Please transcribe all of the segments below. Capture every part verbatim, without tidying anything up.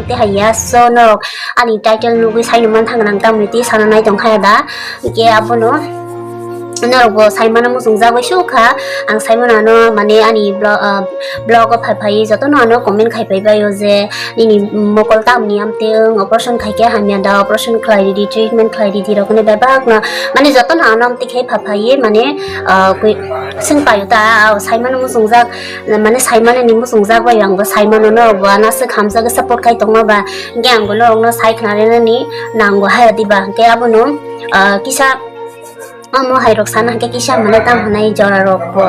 tei hai ya. So norok ani title nugwi saino man thang nang tamni tei sana nai tong kha da. Hingke abono norok bo saimano muchungjak bai sukha. Ang saimano ano mane ani blo-, ah, blog o phai phai jotono ano comment khai phai bai o je nini mokol tamni amtwng operation khai khe hamya da, operation khlai ridi, treatment khlai ridi rok hinwi bebak no mane jotono ano amtwi khe phai phai mane, ah, kwi-, swng pai o ta, ah, saimano muchungjak. Mane saimani ni muchungjak bai ang bo saimano no bo ana se khamjak support khai tongma ba hingke ang bo norok no sai khna rina ni nango hai diba hingke abono, ah, kisa amo hai rok sana hingke kisa mane tam hwnai jora rok bo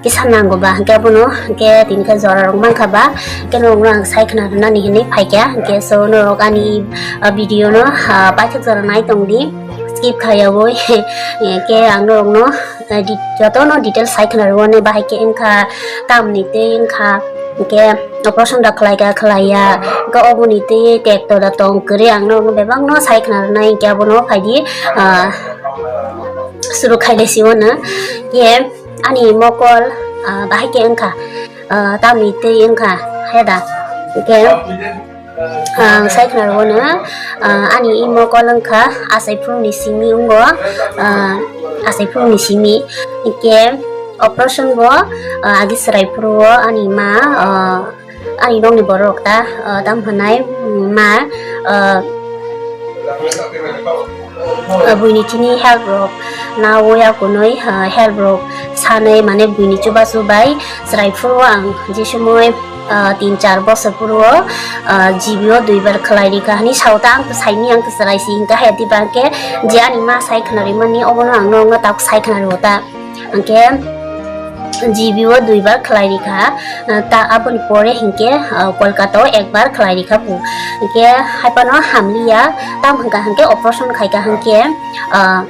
kisa nango ba hingke abono hingke tini khe jora rok mankha ba hingke norok no ang sai khna rina ni hinwi phaikha hingke so norok ani, ah, video no, ah, paithak jora nai tong di skip khaiyawi hingke ang norok no, ah, di-, jotono details sai khna rwani bahai khe wngkha tamni tei wngkha hingke operation da khlai ka khlai ya hingke oboni tei tekto da tong kwrwi ang norokno bebakno sai khna rwnai hingke abono phaidi, ah, suru khaile siwano ye ani mokol, ah, bahai khe wngkha, ah, tamni tei wngkha heda hingke. Ang sai khna rwno, ah, ani imo kolong kha achai phuru ni simi wngo, ah, achai phuru ni simi. Hingke operation bo, ah, agi chwrai phuru o ani ma, ah, ani nokni borok ta, ah, tam hwnai ma, ah, ah, buini chini help rok nawi akunui, ah, help rok sanai mane buini chubachu bai chwrai phuru ang je somoi ah, tin char bosor puro, ah, G B o duibar khlai rikha hwnwi sao ta, ang to saini, ang to chwrai si hingka hai diba hwnkhe je ani ma sai khna rimani obono ang norokno tabuk sai khna rwo ta. Hwnkhe G B o duibar khlai rikha, ah, ta aboni pore hinkhe, ah, Kolkata o ekbar khlai rikha bu. Hwnkhe haiphano hamliya, tamo hwnkha hwnkhe operation khaikha hwnkhe, ah,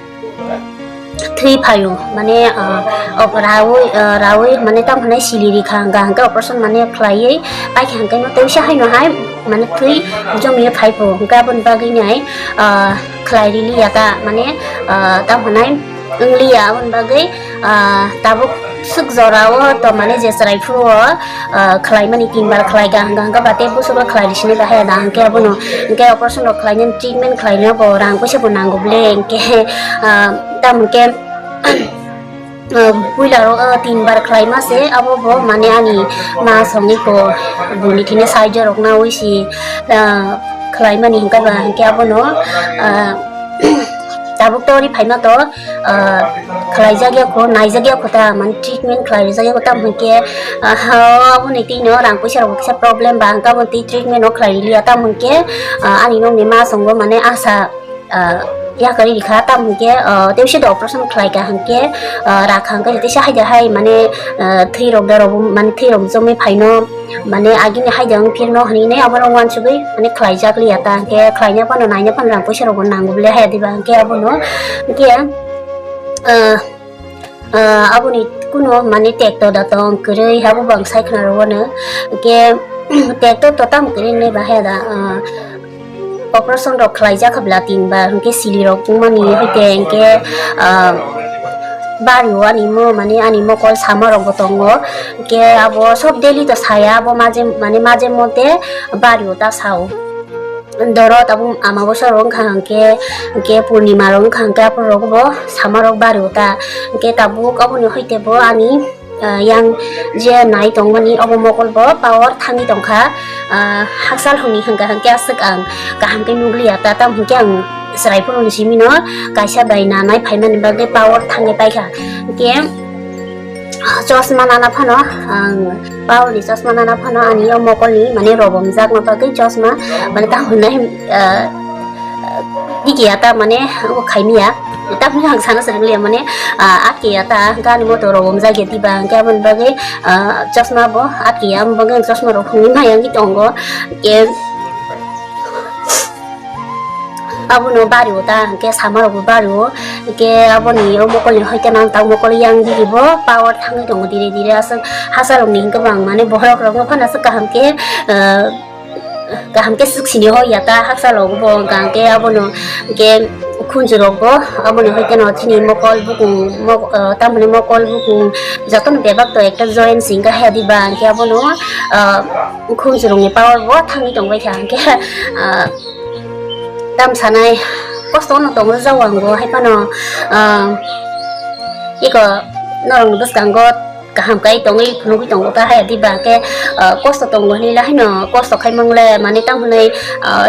thwi phaio, mane, ah, ok rawi, ah, rawi, mane, tamo hwnai sili rikha hwnkha, hwnkhe operation, mane, khlaiwi paikha hwnkhe no tei se haino hai, mane, thwi jomiyo phaipo, hwnkhe aboni bagwi nai, ah, khlai rili ya ta, mane, ah, tamo hwnai wngliya, aboni bagwi, ah, tabuk swk jorao to, mane, je chwrai phuru o, ah, khlaimani tinbar khlai ka hwnkha hwnkha ba tei busugo khlai rwsini bahai da hwnkhe abono hwnkhe operation rok khlainani treatment khlainai bo rang puisa bo nango bwle hwnkhe, ah, tamo hwnkhe, ah, puila ro, ah, tinbar khlaima se abo bo mane ani ma songni ko buni thini sahaijyo rok nawi si, ah, khlaimani hwnkha ba hwnkhe abono, ah, tabuk tori phaima to, ah, khlaijak ya kho, naijak ya kho ta, mane treatment khlai rijak ya kho, tamo hwnkhe, ah, ha, aboni twi no rang puisa rok kisa problem ba, hwnkhe aboni twi treatment no khlai rili ya, tamo hwnkhe, ah, ani nokni ma songo mane asa, ah, yakarwi rikha, tamo hwnkhe, ah, tei bisingo operation khlai ka hwnkhe, ah, rakha hwnkhe teisa haida hai mane, ah, thwi rok da rok mane thwi rok jomwi phaino. Mane agini haida wng phirno hwnwi ne abono uansugwi mane khlaijak liya ta, hwnkhe khlaina phano naina phano rang puisa rokbo nango bwle haya diba, hwnkhe abono, hwnkhe, ah, ah, aboni kuno mane tekto da tong kwrwi abo bang sai khna rwno, hwnkhe tekto to tamo kwrwi ne ba haya da, ah, operation rok khlaijak kha bla tinbar, hwnkhe sili rok tungmani hwnkhe, hwnkhe, ah, bari o ani mo, mane ani mokol sama rok bo tongo, hwnkhe abo sob daily to saya, abo maje, mane maje mote bari o ta sao. Doro tabuk ama bosor rok wngkha hwnkhe, hwnkhe purnima rok wngkha hwnkhe aphuru rok bo sama rok bari o ta, hwnkhe tabuk aboni hoite bo ani ah, yang je nai tongmani obo mokol bo power thangwi tongkha, ah, hakchal hwnwi hwnkha hwnkhe aswk ang kaham khe nukliya ta, tamo hwnkhe ang chwrai phuru ni simi no kaisa bai nanai phaimani bagwi power thangwi paikha, hwnkhe chosma nana phano ang power ni chosma nana phano ani o mokol ni mane robomjakma bagwi chosma mane tamo hwnwi, ah, Tiki ya ta mane o khaimiya. Tamni ang sana sari liya mane, ah, atke ya ta gani motor rok umjak ya diba hingke aboni bagwi, ah, chosma bo atke ya, aboni bagwi ang chosma rok hwnwi maya wngwi tongo. Ke abono bari o ta hingke sama rok bo bari o, hingke aboni o mokol ni hoite nang tang mokol yang digi bo power thangwi tongo dire dire aswk hachal rok ni hingke bo ang mane bohrok rok no phano aswk kaham ke, ah, kaham khe swk sini hor ya ta haksa logo bo hwnkha hwnkhe abono hwnkhe khunju rok bo, aboni hoi khe no chini mokol bukung, mok-, ah, tamoni mokol bukung jotono bebak to ekta joint singka he diba, hingke abono, ah, khunju rok ni power bo thangwi tongbai kha, hingke, ah, tam sanai kosto no tongo jao ang bo, hai phano, ah, iko norok ni bwskango kaham kai tongwi phunugwi tongo ta haya diba khe, ah, kosto tongo hinwi le haino kosto khai mang le mane tamo hinwi, ah,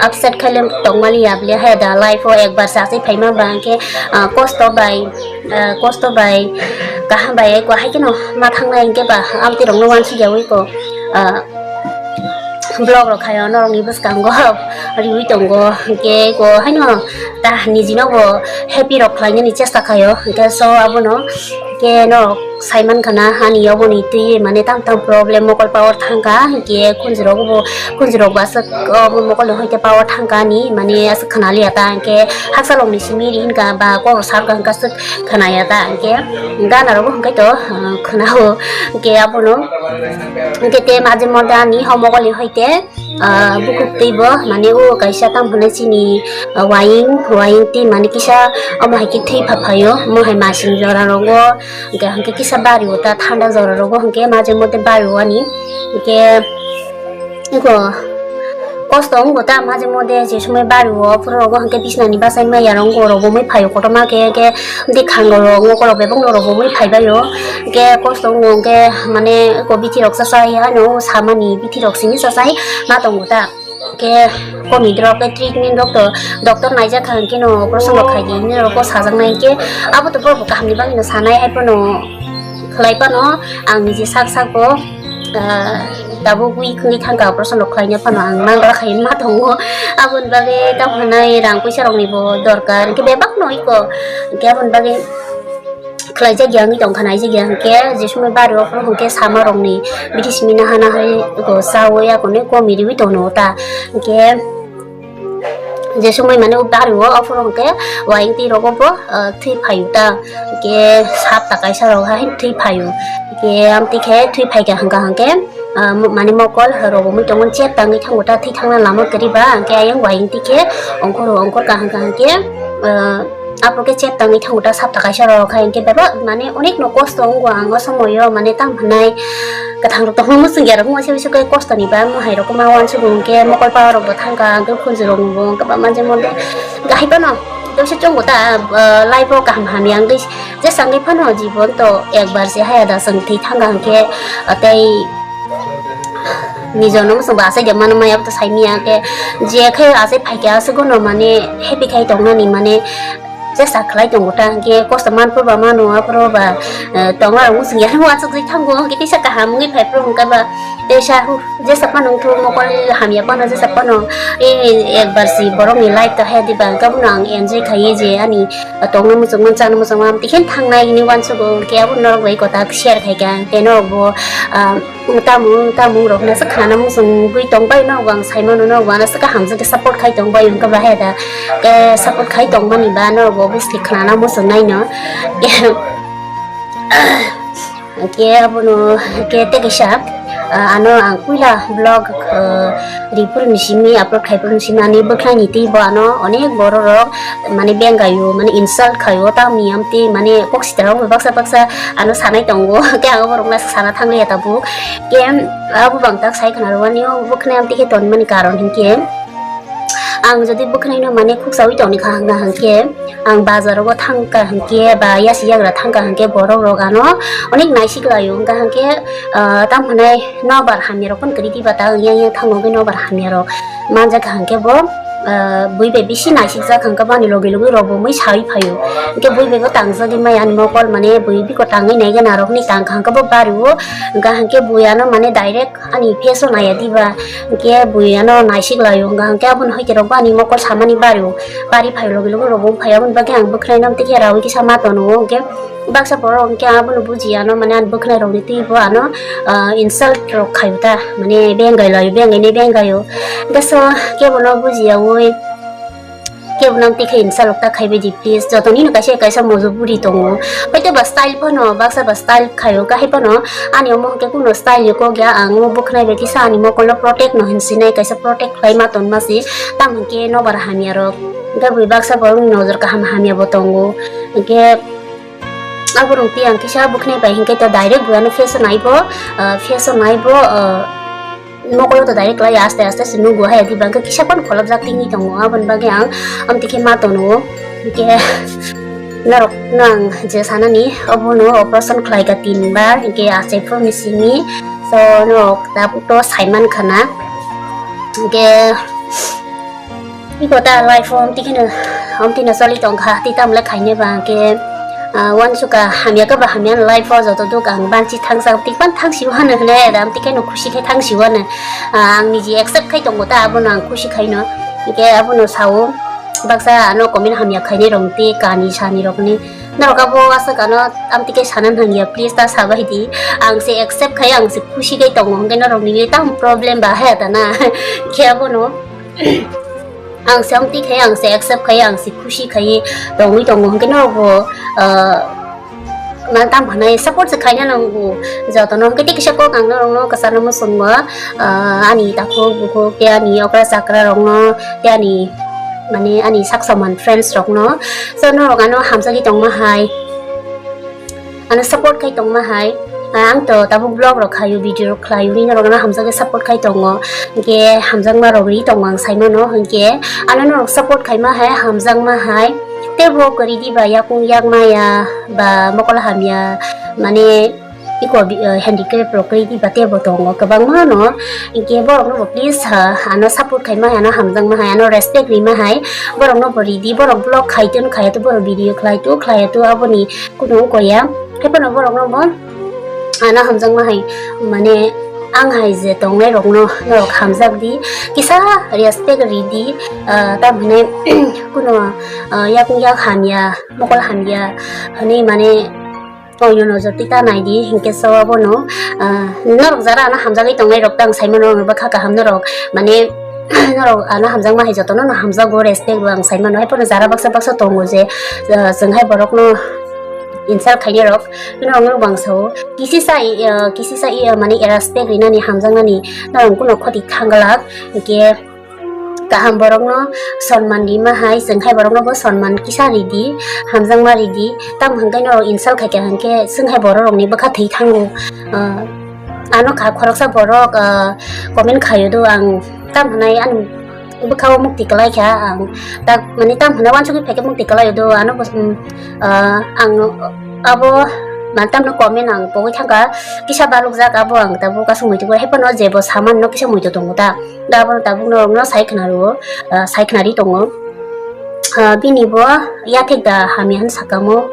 upset khai le tong mani ya bile haya da life o ekbar se asai phai ma ba hwnkhe, ah, kosto bai, ah, kosto bai kaham bai eko hai kheno ma thangnai hwnkhe ba amtwi rok no uansuk ya wi ko, ah, vlog rok khayo norok ni bwskango riwi tongo hwnkhe eko haino ta niji no bo happy rok khlai nani chesta khayo hwnkhe so abono. Khe norok sai mankha na, ani yoboni twi mane tamo tamo problem mokol power thangkha, hinkhe khunjurok bo, khunjurok bo aswk, obo mokol ni hoite power thangkha ani, mane aswk khna liya ta, hinkhe haksa lok ni simi ri hinkha ba kok rok sa rwkha hinkhe aswk khna ya ta, hinkhe gana rogo hinkhe to, ah, khna o, hinkhe abono, hinkhe te maje mode ani ho mokol ni hoite, ah, bukhuk twi bo, mane o kaisa tamo hinwi chini, ah, waying, waying twi mane kisa omo hai khe thwi pha phaio, omo hai masing jora rogo, hwnkhe, hwnkhe kisa bari o ta thanda jora rogo, hwnkhe maje mode bari o ani, hwnkhe eko kosto wngo ta maje mode je somoi bari o, phuru rogo hwnkhe bisna ni bachai maya rok wngo, rogomoi phaio kotorma khe, hwnkhe bwkhang rok wngo, kokrok bebak no rogomoi phai bai o, hwnkhe kosto wngo, hwnkhe mane eko bithi rok cha cha ya ano samani. Bithi rok simi cha chai ma tongo ta. Khe komit rok khe treatment rok to doctor naijak kha hwnkhe no operation rok khai di hinwi rok bo sajak nai hwnkhe abo to borok bo kaham ni bagwi no sanai hai phano khlai phano ang niji sak sak bo, ah, tabuk weak wngwi thang kha operation rok khlaina phano ang nagra khai ma tongo aboni bagwi tamo hwnwi rang puisa rok ni bo dorkar hwnkhe bebak no iko hwnkhe aboni bagwi. Khlaijak ya wngwi tongkha naijak ya hwnkhe je somoi bari o phuru hwnkhe sama rokni bithi simi naha naha eko chawi akonwi komi riwi tongno ta hwnkhe je somoi mane o bari o aphuru hwnkhe waying twi rogo bo, ah, thwi phaio ta hwnkhe sapta kaisa rok hai thwi phaio hwnkhe amtwi khe thwi phaikha hwnkha hwnkhe. Ah, mo-, mane mokol rogomoi tongmani chet tangwi thango ta thwi thangna lama kwrwi ba hwnkhe ayang waying twi khe ongkhoro ongkhor kaham kaham khe, ah, aphuru khe chet tangwi thango ta sapta kaisa rok hai hwnkhe bebak mane onek no kosto wngo ang o somoyo mane tamo hwnai kwthang rok tongma muchung ya rok muchung muchung khe kosto ni ba mo hai rok ma uansukgo hwnkhe mokol power rok bo thangkha hwnkhe khunju rok bo hwnkhe ba manje mode hwnkhe hai phano tei se chongo ta, ah, life o kaham hamya wngwi. Jesa wngwi phano jibon to ekbar se haya da chwng thwi thangkha hwnkhe, ah, tei nijono mwchangbo achai de mano maya bo to sai manya khe je khe achai phaikhe aswk no mane happy khai tongnani mane chesta khlai tongo ta hwnkhe kosto manphuru ba mano aphuru ba, eh, tongna rok mwchang ya uansukjak thango hwnkhe teisa kaham wngwi phaiphuru hwnkhe ba teisa jesa phano wngthok mokol hamya phano jesa phano, eh, ekbar si borokni life to haya diba hwnkhe abono ang enjoy khaiwi je ani tongna muchungma, chana muchungma, amtwi khe thangnai hinwi uansukgo, hwnkhe abo norok bai kwtal share khaikha, hwnkhe norokbo, ah, tamung, tamung rok hinwi aswk khnana muchungwi tongbai, norokbo ang saimano, norokbo ano aswk kaham jagwi support khai tongbai, hwnkhe bahai da, khe support khai tongmani ba norokbo obviously khnana muchungnaino. Hwnkhe abono hwnkhe tei kaisa, ah, ano ang puila vlog, ah, ripuru ni simi upload khai puru ni simi ani bwkhlai ni twi bo ano onek borok rok mane bengai o mane insult khai o tamni amtwi mane kok sitra rok baksa baksa ano sanai tongo tei ang borok no sana thang liya tabuk ke abo bang tak sai khna rwani o bwkhlai amtwi khe tonmani karon hinkhe. Ang jodi bwkhwnaino mane khuksaui tongni kha hwnkha hwnkhe, ang bazar rogo thangkha hwnkhe ba yasi yagra thangkha hwnkhe borok rok ano onek naisik laio hwnkha hwnkhe, ah, tamo hwnai nobar hamya rok phano kwrwi diba ta wngya wngya thango hwnkhe nobar hamya rok manjakha hwnkhe bo, ah, bui bai bisi naisik jak hwnkhe bani logi logi rok bo mui saui phaio hwnkhe bui bai bo tangjagwi maya ani mokol mane bui biko tangwi nai gana rok ni tangkha hwnkhe bo bario hwnkha hwnkhe bui ano mane direct ani face o naiya diba, hwnkhe bui ano naisik laio, hwnkha hwnkhe aboni hoite rok bo ani mokol samani bario, bari phaio logi logi rok bo phai, aboni bagwi ang bwkhwnai no tei khe raui kisa ma tono, hwnkhe baksa borok hwnkhe abono buji ano, mane ani bwkhwnai rok ni twi bo ano, ah, insult rok khaio ta, mane bengai laio, bengai ni bengaio, hwnkhe so kebo no buji yaui. Kebo nang tikhe insult ta khaibai di, please. Joto nino kaisa kaisa mojoburi tongo. Hoito ba style phano, baksa ba style khaio, kahai phano ani omo hwnkhe kuno style ni kok ya, ang omo bwkhnai bai kisa ani mokol no protect no hinsinai, kaisa protect khlai ma ton ma si, tamo hwnkhe nobar hamya rok. Hwnkhe bui baksa borok ni nojor kaham hamya bo tongo. Hwnkhe aborok twi ang kisa bwkhnai bai hwnkhe to direct bui ano face o naibo, ah, face o naibo, ah, mokolo to direct lai aste aste se nugo hai adi bangkhe kisa phano kholopjak tini tongo, aboni bagwi ang amtwi khe ma tono. Hwnkhe norok no ang je sanani obono operation khlai ka tin bar, hwnkhe achai phuru ni simi, so norok tabuk to saiman khana. Hwnkhe iko ta life o amtwi kheno, amtwi no choli tongkha, tei tamle khainai ba hwnkhe, ah, uansukha hamya khe ba hamya life o joto duk ang banchi thangsa tei ban thangsi o hano hwnwi da amtwi kheno khusi khe thangsi o hano, ah, ang niji accept khai tongo ta, abono ang khusi khaino. Hwnkhe abono sao baksa ano comment hamya khainai rok tei kani sani rok ni norok abo aswk ano amtwi khe sana nangya, please ta sabai di, ang se accept khai, ang se khusi khai tongo, hwnkhe norok ni tam problem ba haya ta na khe abono. Ang se amtwi khai, ang se accept khai, ang se khusi khai tongwi tongo, hwnkhe norok bo, ah, man tam hwnwi support se khaina nango jotono, hwnkhe tei kisa kok ang norokno kwchangno muchungo, ah, ani takhuk bukhuk tei ani okra chakra rokno tei ani, mane, ani sak saman friends rokno, so norok ano hamjagwi tongma hai. Ano support khai tongma hai, ah, ang to tabuk vlog rok khaio, video rok khlaio, hwnwi norok ano hamjakhe support khai tongo, hwnkhe hamjakma rok ri tongo ang saimano, hwnkhe ano norok support khaima hai, hamjakma hai, tei bo kwrwi di ba yakung yakma ya ba mokol hamya, mane iko bi-, eh, handicraft rok kwrwi di ba tei bo tongo kwbangma no, hwnkhe borok no bo please, ah, ano support khaima hai, ano hamjakma hai, ano respect rima hai, borok no bo ri di, borok vlog khai tun khai tu, borok video khlai tu khlai tu, aboni kuno wngkha ya. Haiphano borokno bo ano hamjakma hai, mane, ang hai je tongnai rokno norok hamjak di, kisa respect ri di, ah, tamhinai kuno, ah, yakung yak hamya, mokol hamya hwnwi, mane, oino nojor twi ta nai di, hinkhe so abono, ah, norok jara ano hamjagwi tongnai rok ta ang saimano, norok bwkha kaham norok, mane, norok ano hamjakma hai jotono no hamjago, respect bo ang saimano, haiphano jara baksa baksa tongo je, ah, chwng hai borokno insult khainai rok, bini rok no bangsa o kisisa, ah, kisisa, ah, mane respect rinani hamjaknani norok kuno khoti thang glak, hinkhe kaham borokno sonman rima hai, chwng hai borokno bo sonman kisa ridi, hamjakma ridi, tamo hwnkhe norok insult khaikha hwnkhe chwng hai borok rokni bwkha thwi thango, ah, ano kha khoroksa borok, ah, comment khaio do ang tam hwnai ani bwkhao mukti kwlai kha ang, tak mane tam hwnai uansugwi phaikhe mukti kwlai do ano bo, um, ah, ang abo mantamno comment ang pogwi thangkha, kisa balukjak abo ang tabuk aswk muitu hai phano jebo samanno kisa muitu tongo ta, da abono tabuk norokno sai khna rwo, ah, sai khna ri tongo. Ah, bini bo yathek da hamya hwn sakamo,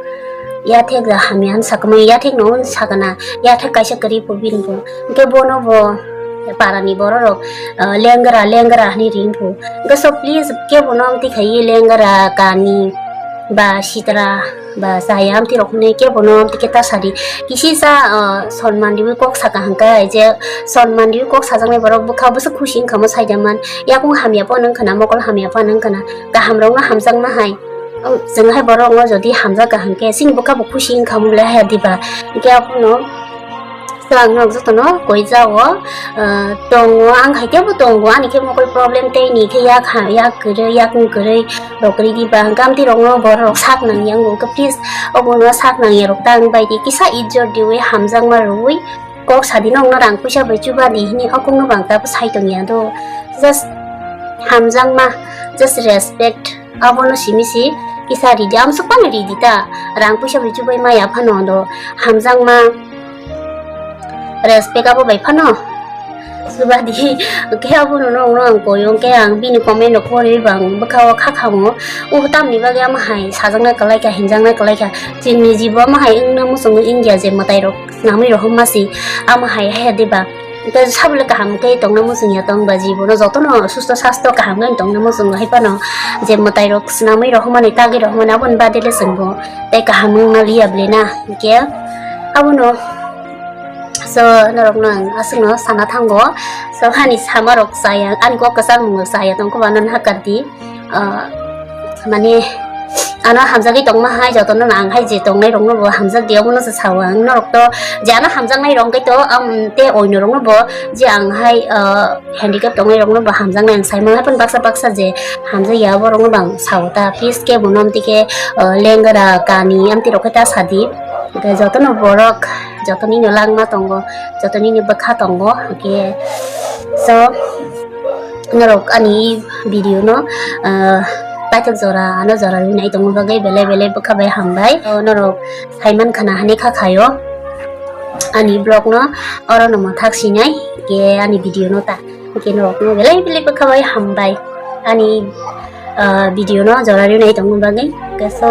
yathek da hamya hwn sakamo, yathek no hwn sakana, yathek kaisa kwrwi pho bini bo. Hwnkhe bono bo parani borok rok, ah, lengra lengra hwnwi ring pho. Hwnkhe so please kebo no amtwi khaiwi lengra kani ba sitra ba chaya amtwi rok hwnwi kebo no amtwi khe ta sadi. Kisisa, ah, sonman riwi kok saka hwnkhe je sonman riwi kok sajaknai borok bwkha bwswk khusi wngkha mo saijaman. Yakung hamya phano wngkhana, mokol hamya phano wngkhana, kaham rokno hamjakma hai. Chwng hai borok no jodi hamjak kaham khe chini bwkha bo khusi wngkha mo le haya diba? Hwnkhe abono chwng ang nok jotono koi jao, ah, tongo, ang hai khe bo tongo, ani khe mokol problem tei ni khe yak ha, yak kwrwi, yakung kwrwi rok kwrwi diba? Hwnkhe amtwi rok no borok rok sak nang yang bo, hwnkhe please obo no sak nang ya rok ta wng bai di, kisa ijjot diwi hamjakma rwui kok sadi no wngno rang puisa bai chuba di hini okong no bang ta bo sai tong ya do. Just hamjakma, just respect, abono simi si kisa ridi, amsuk phano ridi ta, rang puisa bai chubai maya phano do, hamjakma, respect abo bai phano chuba di. Khe abono no wngno ang koi, hwnkhe ang bini comment rok pori bang bwkha o kha khamu, o tamni bagwi ama hai sajaknai kwlai kha, hinjaknai kwlai kha, chini jibo ama hai wngna muchungo India je mwtai rok. Swnamwi rohorma si, amo hai hai diba? Hwnkhe sabole kaham khe tongna muchung ya tong ba, jibono jotono susto sasto kaham khe tongna muchungo, hai phano je mwtai rok swnamwi rohormani, tagwi rohormani, aboni bade le chwngbo tei kaham wngna liya bwle na. Hwnkhe abono so norokno ang aswkno sana thango, so ani sama rok chaya, ani kok kwchang mung chaya tongkhe bo ano nakardi. Ah, Mane ano hamjagwi tongma hai jotono ang hai je tongnai rokno bo hamjak di, omono se sao ang norok to je ano hamjaknai rok khe to ang te oino rokno bo je ang hai, ah, handicap tongnai rokno bo hamjaknai ang saimano hai phano baksa baksa je hamjakya borokno bo ang sao ta, please kebo no amtwi khe, ah, lengra kani amtwi rok khe ta sadi. Hwnkhe jotono borok jotoni no langma tongo, jotoni no bwkha tongo hwnkhe so norok ani video no, ah, paithak jora ano jora rwi nai tongma bagwi belai belai bwkha bai hambai. O norok saiman khana hani kha khaio ani vlog no, oro no mwthak sinai ke ani video no ta ke norok no belai belai bwkha bai hambai ani, ah, video no jora rwi nai tongma bagwi. Ke so